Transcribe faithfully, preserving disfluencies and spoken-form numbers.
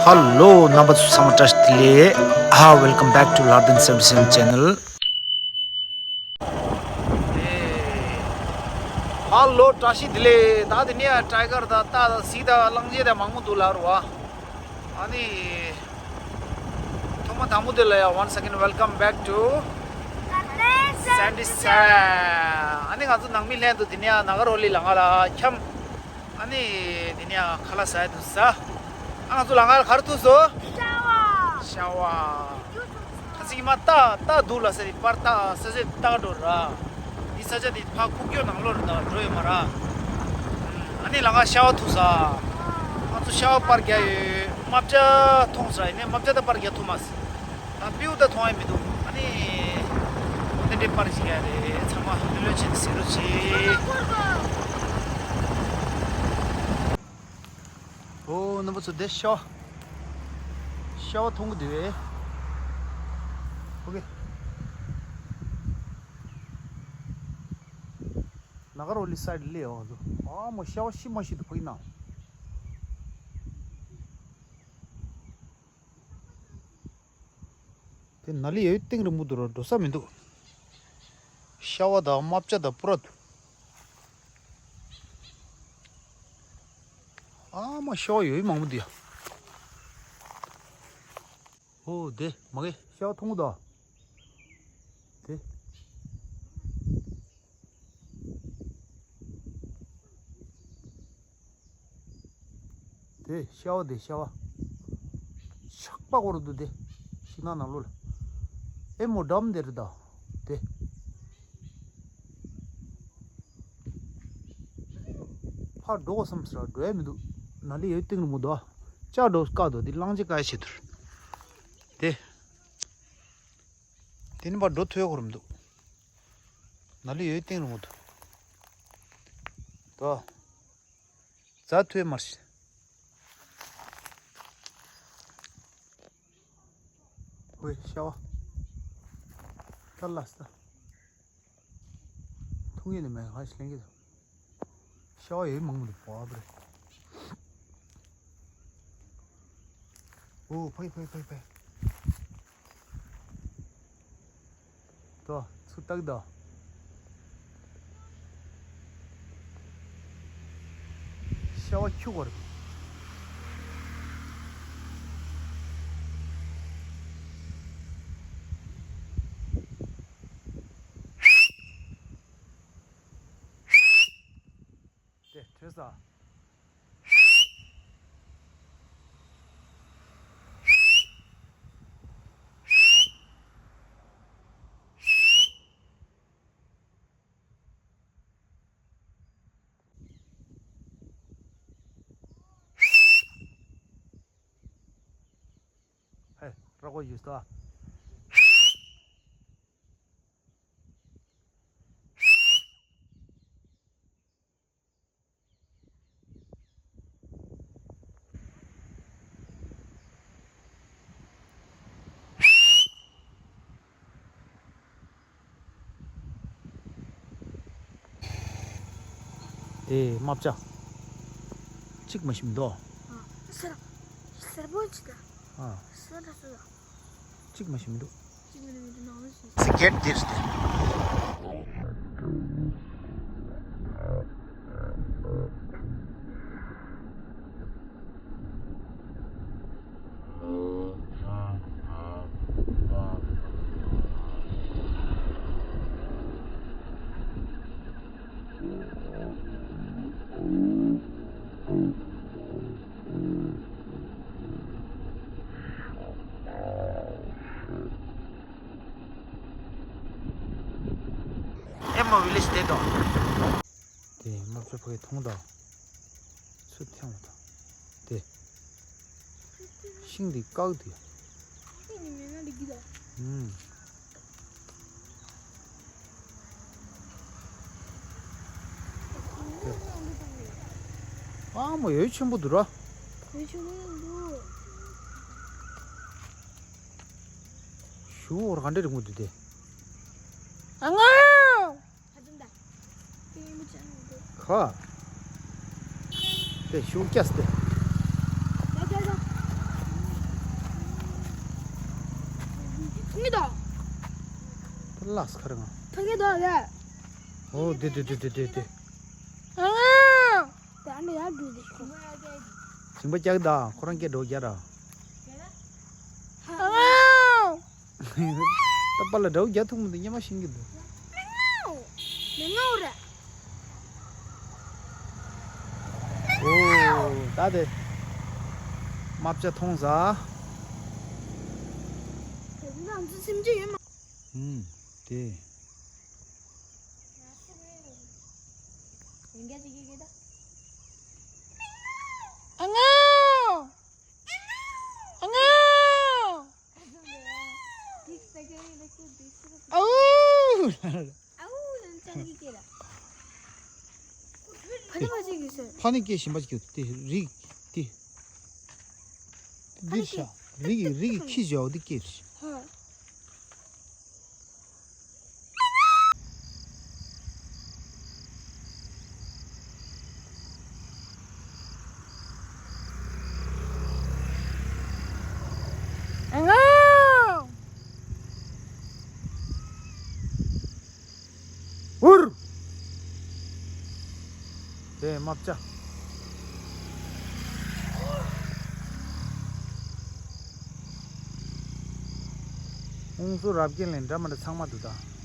Hello རྣམ་པ་ཚོ་ཚང་མ་བཀྲ་ཤིས་བདེ་ལེགས། ཧ། Welcome back to Lardin seventy seven channel. ཧ་ལོ་བཀྲ་ཤིས་བདེ་ལེགས། ད་དེ་ནས་ཊའི་གར་དང་རྟ་དང་གཟིག་དང་གླང་ཆེན་དང་མང་པོ་འདུག་ལབ་རེད་བ། ཨ་ནི་ཐོག་མ་དང་པོ་དེ་ལ་ཡ། Once again welcome back to seventy seven. ཨ་ནི་ང་ཚོ་ནང་མི་ལྷན་དུ་དེ་ནས་ནཱ་ག་རོ་ལི་ལ་ང་ལ་འཁྱམས། ཨ་ནི་དེ་ནས་ཁ་ལག་ཟ་ཡ་དུ་ཟ། ཨ་ང་ཚོ་ལ་ང་ལ་ག་རེ་ཐུག་སོང་། ཤ་བ། ཤ་བ། ཁ་སང་ཉི་མ་རྟ་རྟ་འདུག་ལབ་ས་དེ་པར་རྟ་ས་ས་རྟ་འགྲོ་ར། འདི་ས་ཆ་དེ་ཕ་ཁུག་ཀྱོག་ནང་ལོགས་རེད། ད་འགྲོ་ཡོད་མ་ར། ཨ་ནི་ལ་ང་ཤ་བ་ཐུག་ས། ང་ཚོ་ཤ་བ་པར་རྒྱག་ཡོད། རྨ་བྱ་མཐོང་ས། ཡིན་ནའི་རྨ་བྱ་ད་པར་རྒྱག་ཐུབ་མ་སོང་། ད་པིའུ་ད་མཐོང་ཡ་མི་འདུག་ཨ་ནི་དེ་འདྲའི་པར་ཞིག་ཡ་རེད། ཚང་མ་བློས་བློས་བྱས་ཟེར་རོགས་བྱེད། ཨོ་རྣམ་པ་ཚོ་དེ་ཤ་བ། ཤ་བ་མཐོང་གི་འདུག་ཨེ། ཨོ་ཀེ། ནཱ་ག་རོ་ལི་སའིཌ་སླེབས་ཡོང་། ཨ་མོ་ཤ་བ་ཤི་མ་ཤི་འདུག་ཕ་གི་ན། དེ་ནཱ་ལི་ཡོད་སྟེང་རིང་པོ་འདུག་ར། འགྲོ་ས་མི་འདུག་ཤ་བ་དང་རྨ་བྱ་དང་པུ་ར་འདུག་ཨ་མ་ཤ་བ་ཡོད་མང་པོ་འདུག་ཡ། ཨོ་དེ་མ་གི་ཤ་བ་མཐོང་གི་འདུག་དེ། དེ་ཤ་བ། དེ་ཤ་བ། ཆག་པ་འོར་འདུག་དེ་ཤིང་ནགས་ནང་ལོགས་ལ། ཨེ་མོ་འགྲམ་དེ་རེད་ད། དེ་ཕར་འགྲོ་དགོས་བསམ་ཟེར་འགྲོ་ཡ་མི་འདུག་ནཱ་ལི་ཡོད་སྟེང་རིང་པོ་འདུག་ཅག་འགྲོ་དཀའ་འདུག་དེ་གླང་ཆེན་བཀག་ཡ་བྱེད་དུར། དེ། དེ་ནི་ཕར་འགྲོ་ཐུབ་ཡ་ཁོ་རང་མི་འདུག་ནཱ་ལི་ཡོད་སྟེང་རིང་པོ་འདུག་ད། རྫ་ཐོས་མར་ཤི། ཝེ་ཤ་བ། ད་ལ་ས། ཐུང་ཡིན་ནི་མེད་ཧ་ཤི་ལེན་གི། ཤ་བ་ཡོད་མང་མོ་འདུག་བ་བ་རེད། ཨོ་ཕའི་ཕའི་ཕའི་ཕའི། དོ། ཚུར་བལྟ་གི་དོ། ཤ་བ་ཁྱུག་པ་རེད། དེ་བྲོས་ས། ཧེ། ར་གོ་ཡུས་ཏོ། དེ་རྨ་བྱ། གཅིག་མ་ཤི་མི་འདུག་ཨ། སེར། སེར་པོ་ཅིག་ད། ཨ། སེར་ད་སེར་ད། གཅིག་མ་ཤི་མི་འདུག་གཅིག་མ་ཤི་མི་འདུག་ནང་ལ་ཤི། སི་གེད་འདིར་སྟེ། ཨེ་མོ་ཝི་ལེཇ་དེ་དང་། དེ་རྨ་བྱ་ཕ་གི་མཐོང་དང་། ཚུར་འཐེན་བ་དང་། དེ། ཤིང་འདི་བཀག་དུས། ཨུམ། ཨ་མ་ཡོད་ཆེན་པོ་འདུག་ར། ཡོད་ཆེན་པོ་འདུག་ཞུ་བོར་ག་འདྲ་རིང་པོ་འདུག་དེ། ཨ་ང་། ཁ། དེ་ཤུགས་རྒྱག་སྟེ། ལགས་ཁ་རང་། ཐོག་གི་དོག་ལ། ཨོ་དེ་དེ་དེ་དེ་དེ་དེ། ཨ། ད་ནི་ཡར་འགྲོ་དེ་ཤོག་ཞིང་པ་རྒྱག་ད་ཁོ་རང་སྐད་འགྲོ་རྒྱག་ར། ཨ། ད་པ་ལ་འདྲ་བོ་རྒྱག་ཐུབ་མི་འདུག་སྙེ་མ་ཤིང་གི་འདུག་མི་ངའོ་ར། ཨོ་ད་དེ། རྨ་བྱ་མཐོང་ཟ། དེ་ཚོ་སེམས་ཅན་ཡོད་མ། ཨུམ། དེ། ཨ་ང་། ཨ་ང་། ཨའུ། ཕ་ནི་སྐད་ཞིམ་པ་ཅིག་གྱུར་ཏེ་རིགས་ཏེ། འདིར་ཤ་རིགས་རིགས་ཁྱི་བྱའོ་འདི་སྐད་རེད། ཨུར། དེ་རྨ་བྱ། ཧུང་སུ་རབ་རྒྱན་ལས་འདྲ་མི་འདྲ་ཚང་མ་འདུག་ད།